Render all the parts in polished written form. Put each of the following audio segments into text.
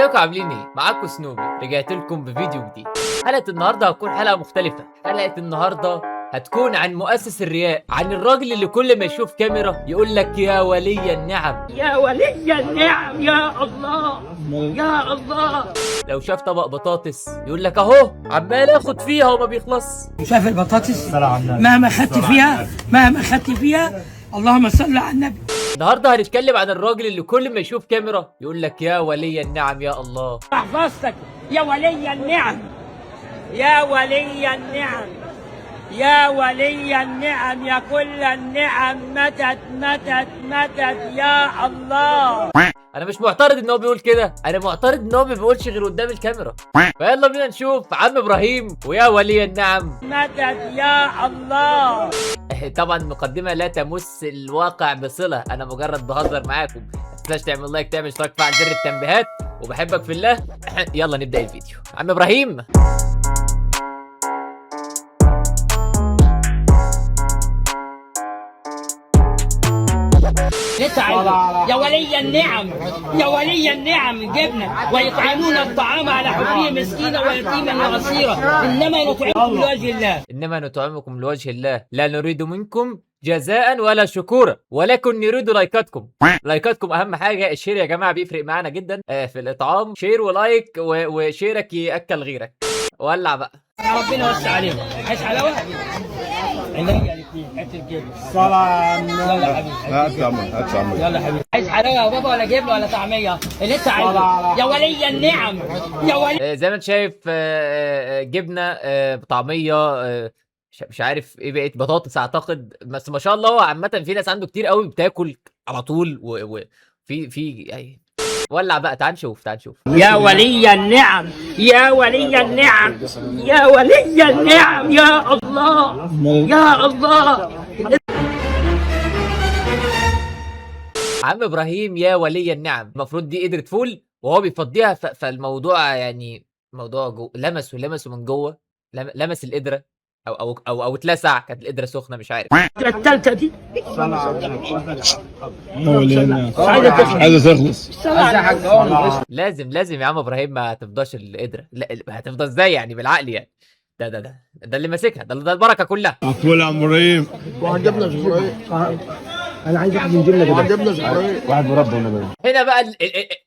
ازيكم عاملين ايه؟ معاكم سنوبي، رجعت لكم بفيديو جديد. حلقة النهارده هتكون حلقة مختلفة. حلقة النهارده هتكون عن مؤسس الرياء، عن الراجل اللي كل ما يشوف كاميرا يقول لك يا ولي النعم، يا ولي النعم، يا الله يا الله. لو شاف طبق بطاطس يقول لك اهو عمال اخد فيها وما بيخلص. شايف البطاطس؟ مهما خدت فيها، مهما خدت فيها، اللهم صل على النبي. النهارده هنتكلم عن الراجل اللي كل ما يشوف كاميرا يقول لك يا ولي النعم يا الله. احفظتك يا ولي النعم، يا ولي النعم، يا ولي النعم، يا كل النعم، متت متت متت يا الله. انا مش معترض ان هو بيقول كده، انا معترض ان هو ما بيقولش غير قدام الكاميرا. فيلا بينا نشوف عم ابراهيم ويا ولي النعم. متت يا الله. طبعا المقدمة لا تمس الواقع بصله، انا مجرد بهزر معاكم. ما تنساش تعمل like، تعمل اشتراك، فعل زر التنبيهات، وبحبك في الله. يلا نبدا الفيديو. عم ابراهيم. انت عايزه يا ولي النعم، يا ولي النعم، جبنه. ويطعمون الطعام على حبه مسكينا ويتيما واسيرا، انما نطعمكم لوجه الله. انما نطعمكم لوجه الله، لا نريد منكم جزاء ولا شكورا، ولكن نريد لايكاتكم. لايكاتكم اهم حاجة. ال share يا جماعة بيفرق معانا جدا في الاطعام. share و like وشيرك ياكل غيرك. ولع بقى. ربنا يوسع عليهم. عايز حلاوة؟ عينيا الاثنين، حتة الجبنة. الصلاة على النبي. يلا يا حبيبي، هات يا عم، هات يا عم. يلا يا حبيبي. عايز حلاوة يا بابا ولا جبنه ولا طعميه؟ اللي انت عايزه يا ولي النعم، يا ولي. زي ما انت شايف، جبنه، طعميه، مش عارف ايه بقت، بطاطس اعتقد. بس ما شاء الله هو عامة في ناس عنده كتير قوي بتاكل على طول وفي في يعني. ولع بقى، تعال نشوف، تعال نشوف. يا ولي النعم، يا ولي النعم، يا ولي النعم، يا الله يا الله. عم ابراهيم يا ولي النعم، المفروض دي قدرة فول وهو بيفضيها، فالموضوع يعني موضوع جو، لمسه من جوه، لمس القدرة او اتلسع، كانت القدرة سخنة مش عارف. الثالثة دي عايزة تخلص. لازم يا عم ابراهيم ما تفضاش القدرة. لا هتفضى ازاي يعني بالعقل يعني؟ ده ده ده ده اللي ماسكها، ده البركة كلها. طول يا عم ابراهيم. وعجبنا شكرا. انا عايز واحد من جبنه كده. وعجبنا شكرا. واحد مربى ولا هنا بقى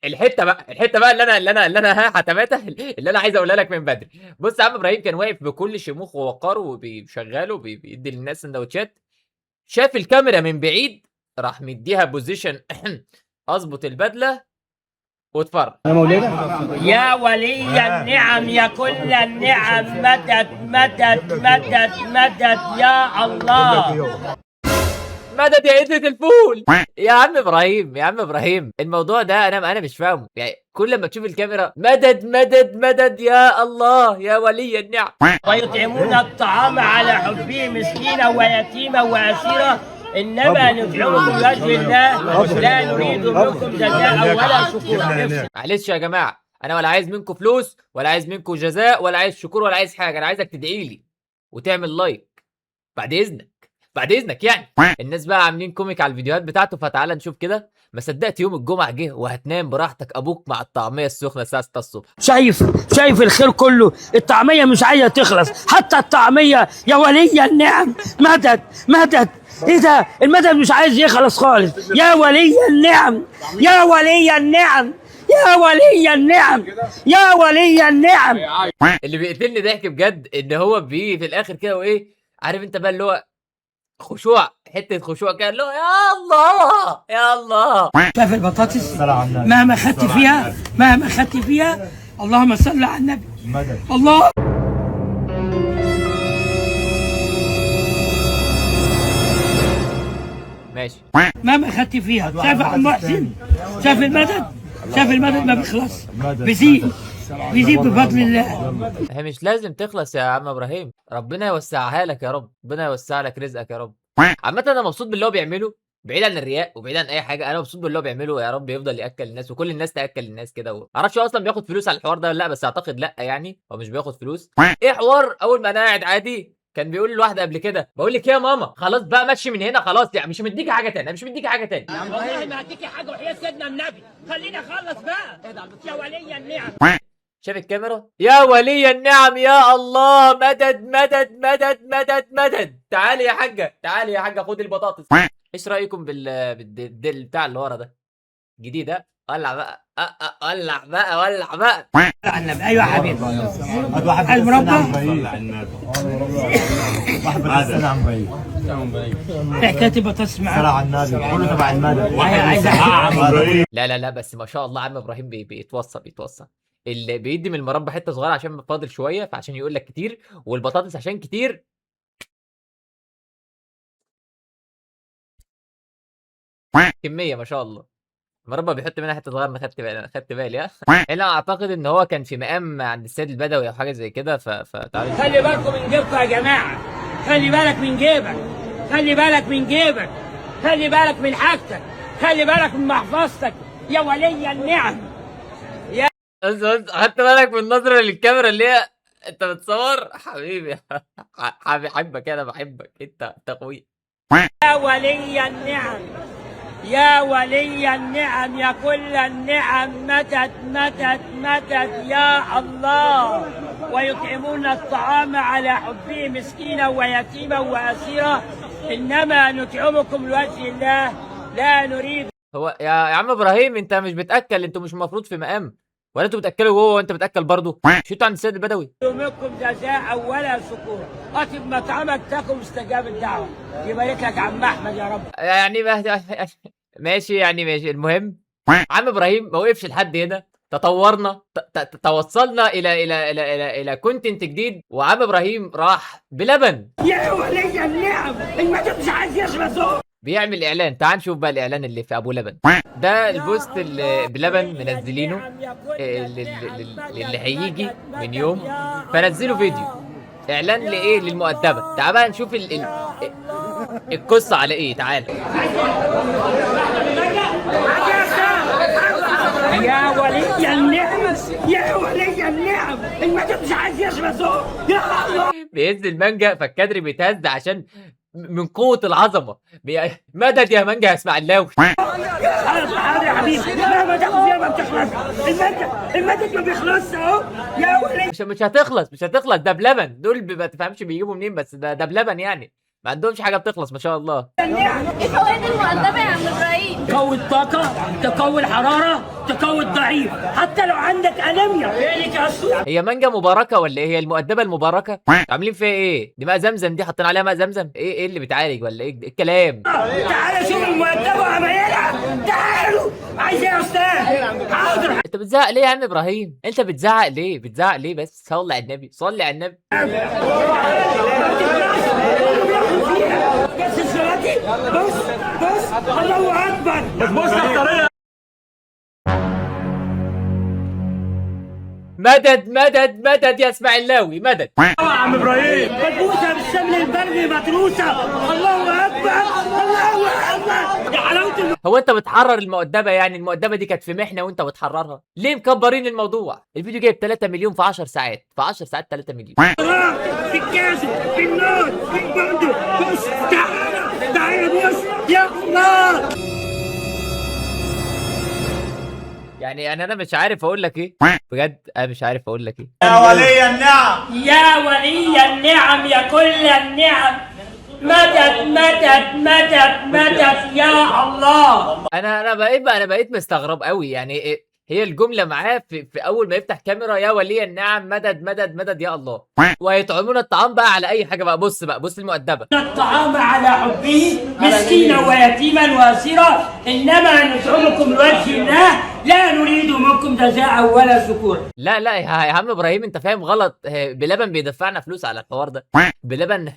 الحتة بقى، الحتة بقى اللي انا ها حتماتها اللي انا عايز اقولها لك من بدري. بص يا عم ابراهيم كان واقف بكل شموخ ووقاره وبيشغله وبيدي للناس سندوتشات، شاف الكاميرا من بعيد راح مديها position، اظبط البدلة واتفرج. يا ولي النعم، يا كل النعم، متت متت متت متت يا الله. مدد يا قدرة الفول يا عم ابراهيم، يا عم ابراهيم. الموضوع ده انا مش فاهمه يعني، كل ما تشوف الكاميرا مدد مدد مدد يا الله يا ولي النعم. ويطعمون الطعام على حبه مسكينا ويتيما واسيرا، انما نطعمكم لوجه الله، لا نريد منكم جزاء ولا شكورا. معلش يا جماعة، انا ولا عايز منكم فلوس ولا عايز منكم جزاء ولا عايز شكور ولا عايز حاجة، انا عايزك تدعي لي وتعمل like بعد اذنك، بعد اذنك يعني. الناس بقى عاملين comic على الفيديوهات بتاعته، فتعالى نشوف كده. ما صدقت يوم الجمعة جه وهتنام براحتك ابوك مع الطعمية السخنة الساعة 6 الصبح. شايف الخير كله، الطعمية مش عايزه تخلص، حتى الطعمية يا ولي النعم مدد مدد. ايه ده؟ المدد مش عايز يخلص خالص. يا ولي النعم، يا ولي النعم، يا ولي النعم، يا ولي النعم. اللي بيقتلني ضحك بجد ان هو بيجي في الاخر كده وايه، عارف انت بقى اللي هو خشوع، حتة خشوع كده اللي هو يا الله يا الله. شايف البطاطس؟ مهما خدت فيها، مهما خدت فيها، اللهم صل على النبي. الله. ماشي. مهما خدت فيها. شايف يا عم محسن؟ شايف المدد؟ شايف المدد ما بيخلص، بيزيد بيزيد بفضل الله. هي مش لازم تخلص يا عم ابراهيم، ربنا يوسعها لك يا رب، ربنا يوسع لك رزقك يا رب. عامة انا مبسوط باللي هو بيعمله، بعيد عن الرياء وبعيد عن اي حاجة، انا مبسوط باللي هو بيعمله. يا رب يفضل ياكل الناس وكل الناس تاكل الناس كده. معرفش هو اصلا بياخد فلوس على الحوار ده ولا لا، بس اعتقد لا، يعني هو مش بياخد فلوس. ايه حوار اول ما انا قاعد عادي كان بيقول لواحدة قبل كده، بقول لك يا ماما خلاص بقى ماشي من هنا خلاص، يعني مش مديكي حاجة تاني، مش مديكي حاجة تاني. والله ما هديكي حاجة وحياه سيدنا النبي، خليني اخلص بقى يا ولي النعم. شاف الكاميرا، يا ولي النعم يا الله، مدد مدد مدد مدد مدد، تعالي يا حاجة، تعالي يا حاجة خد البطاطس. ايش رايكم بالدل بتاع اللي ورا ده؟ جديد ده؟ ولع بقى، ولع بقى، ولع بقى. النبي. ايوه يا حبيبي، المربى حكاية البطاطس معاك. لا لا لا، بس ما شاء الله عم ابراهيم بيتوصى، بيتوصى. اللي بيدي من المربى حتة صغيرة عشان فاضل شوية، فعشان يقول لك كتير، والبطاطس عشان كتير. كمية ما شاء الله. المربى بيحط منها حتة صغيرة، انا خدت بالي، انا خدت بالي. ها لا، اعتقد ان هو كان في مقام عند السيد البدوي او حاجة زي كده. فتعالوا خلي بالكم من جيبكم يا جماعة، خلي بالك من جيبك، خلي بالك من جيبك، خلي بالك من حاجتك، خلي بالك من محفظتك يا ولي النعم. بس بس خدت بالك من النظرة للكاميرا اللي هي انت بتصور حبيبي؟ بحبك، انا بحبك، انت قوي. يا ولي النعم، يا ولي النعم، يا كل النعم، مدد مدد مدد يا الله. ويطعمون الطعام على حبه مسكينا ويتيما وأسيرا، إنما نطعمكم لوجه الله لا نريد. هو يا عم ابراهيم انت مش بتاكل، انتوا مش المفروض في مقام، ولا انتوا بتاكلوا جوه وانت بتاكل برضه؟ مش انتوا عند السيد البدوي؟ منكم جزاء ولا شكورا. أطب مطعمك تكن مستجاب الدعوة. يبارك لك عم أحمد يا رب. يعني ماشي، يعني ماشي. المهم عم ابراهيم ما وقفش لحد هنا، تطورنا، توصلنا الى الى الى الى الى content جديد، وعم ابراهيم راح بلبن يا ولي النعم، المدام مش عايز يخلص. بيعمل اعلان. تعال نشوف بقى الاعلان اللي في ابو لبن ده، ال post اللي بلبن منزلينه اللي هيجي من يوم، فنزلوا فيديو اعلان لايه؟ للمؤدبه. تعال بقى نشوف القصة على ايه. تعال. يا ولي النعم، يا ولي النعم، المدام مش عايز يخلص. يا الله. بيهز المانجا فالكادر بيتهز عشان من قوة العظمة. مدد يا مانجا يا اسماعيلاوي. حاضر يا حبيبي، مهما تاخد فيها ما بتخلص. المدد ما بيخلصش اهو يا ولي. مش هتخلص، مش هتخلص. ده بلبن، دول ما تفهمش بيجيبوا منين، بس ده بلبن يعني، ما عندهمش حاجة بتخلص ما شاء الله. ايه فوائد المؤدبه يا عم ابراهيم؟ تقوي الطاقة، تقوي الحرارة، تقوي الضعيف، حتى لو عندك انيميا. هي مانجا مباركة ولا ايه؟ هي المؤدبه المباركة؟ عاملين فيها ايه؟ دي ماء زمزم، دي حاطين عليها ماء زمزم؟ ايه اللي بتعالج ولا ايه الكلام؟ تعالوا شوفوا المؤدبه وعمايلها، تعالوا. عايز ايه يا استاذ؟ حاضر. انت بتزعق ليه يا عم ابراهيم؟ انت بتزعق ليه؟ بتزعق ليه بس؟ صلي على النبي، صلي على النبي. بس الصلاتي، بص بص، الله اكبر. بص الطريقة. مدد مدد مدد يا اسماعيلاوي، مدد. يا عم ابراهيم. مدبوسه بالسمن البري متروسه. الله اكبر، الله اكبر، يا حلاوة. هو انت بتحرر المؤدبه يعني؟ المؤدبه دي كانت في محنة وانت بتحررها؟ ليه مكبرين الموضوع؟ الفيديو جايب 3 مليون في 10 ساعات، في 10 ساعات 3 مليون. في الكاس، في النار، في البندق. بص تعالى تعالى، بص يا الله. يعني انا مش عارف اقول لك ايه بجد، انا مش عارف اقول لك ايه. يا ولي النعم، يا ولي النعم، يا كل النعم، مدد مدد مدد مدد يا الله. انا بقيت بقى، انا بقيت مستغرب قوي يعني. هي الجملة معاه في اول ما يفتح كاميرا، يا ولي النعم مدد مدد مدد يا الله، ويطعمون الطعام بقى على اي حاجة بقى. بص بقى، بص المؤدبه. الطعام على حبه مسكينا ويتيما واسيرا، انما نطعمكم لوجه الله لا نريد منكم جزاء ولا شكورا. لا لا يا عم ابراهيم، انت فاهم غلط. بلبن بيدفعنا فلوس على الحوار ده، بلبن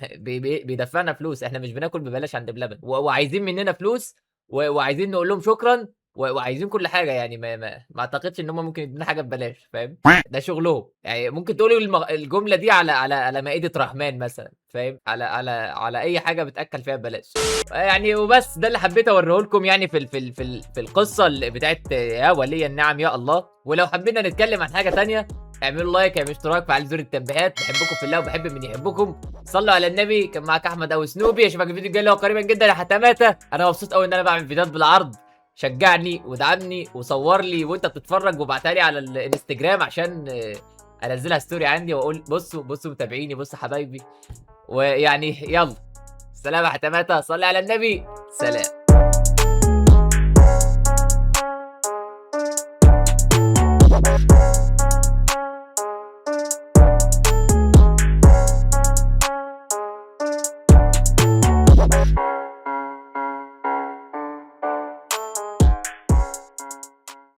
بيدفعنا فلوس، احنا مش بناكل ببلاش عند بلبن، وعايزين مننا فلوس، وعايزين نقول لهم شكرا، وعايزين كل حاجة يعني. ما اعتقدش ان هم ممكن يدونا حاجة ببلاش، فاهم؟ ده شغلهم يعني. ممكن تقولوا الجملة دي على على على مائدة رحمن مثلا، فاهم؟ على على على اي حاجة بتاكل فيها ببلاش يعني. وبس ده اللي حبيت اوريه لكم يعني في في في, في القصة اللي بتاعت يا ولي النعم يا الله. ولو حبينا نتكلم عن حاجة تانية اعملوا like، اعملوا اشتراك، فعلوا زر التنبيهات. بحبكم في الله وبحب من يحبكم. صلوا على النبي. كان معاك احمد او سنوبي، اشوفك الفيديو الجاي اللي هو قريبا جدا يا حتماته. انا مبسوط قوي ان انا بعمل فيديوهات بالعرض. شجعني ودعمني وصور لي وانت بتتفرج وابعتها لي على الانستجرام عشان انزلها story عندي واقول بصوا بصوا متابعيني، بصوا حبايبي. ويعني يلا سلام يا حتماته، صلي على النبي، سلام.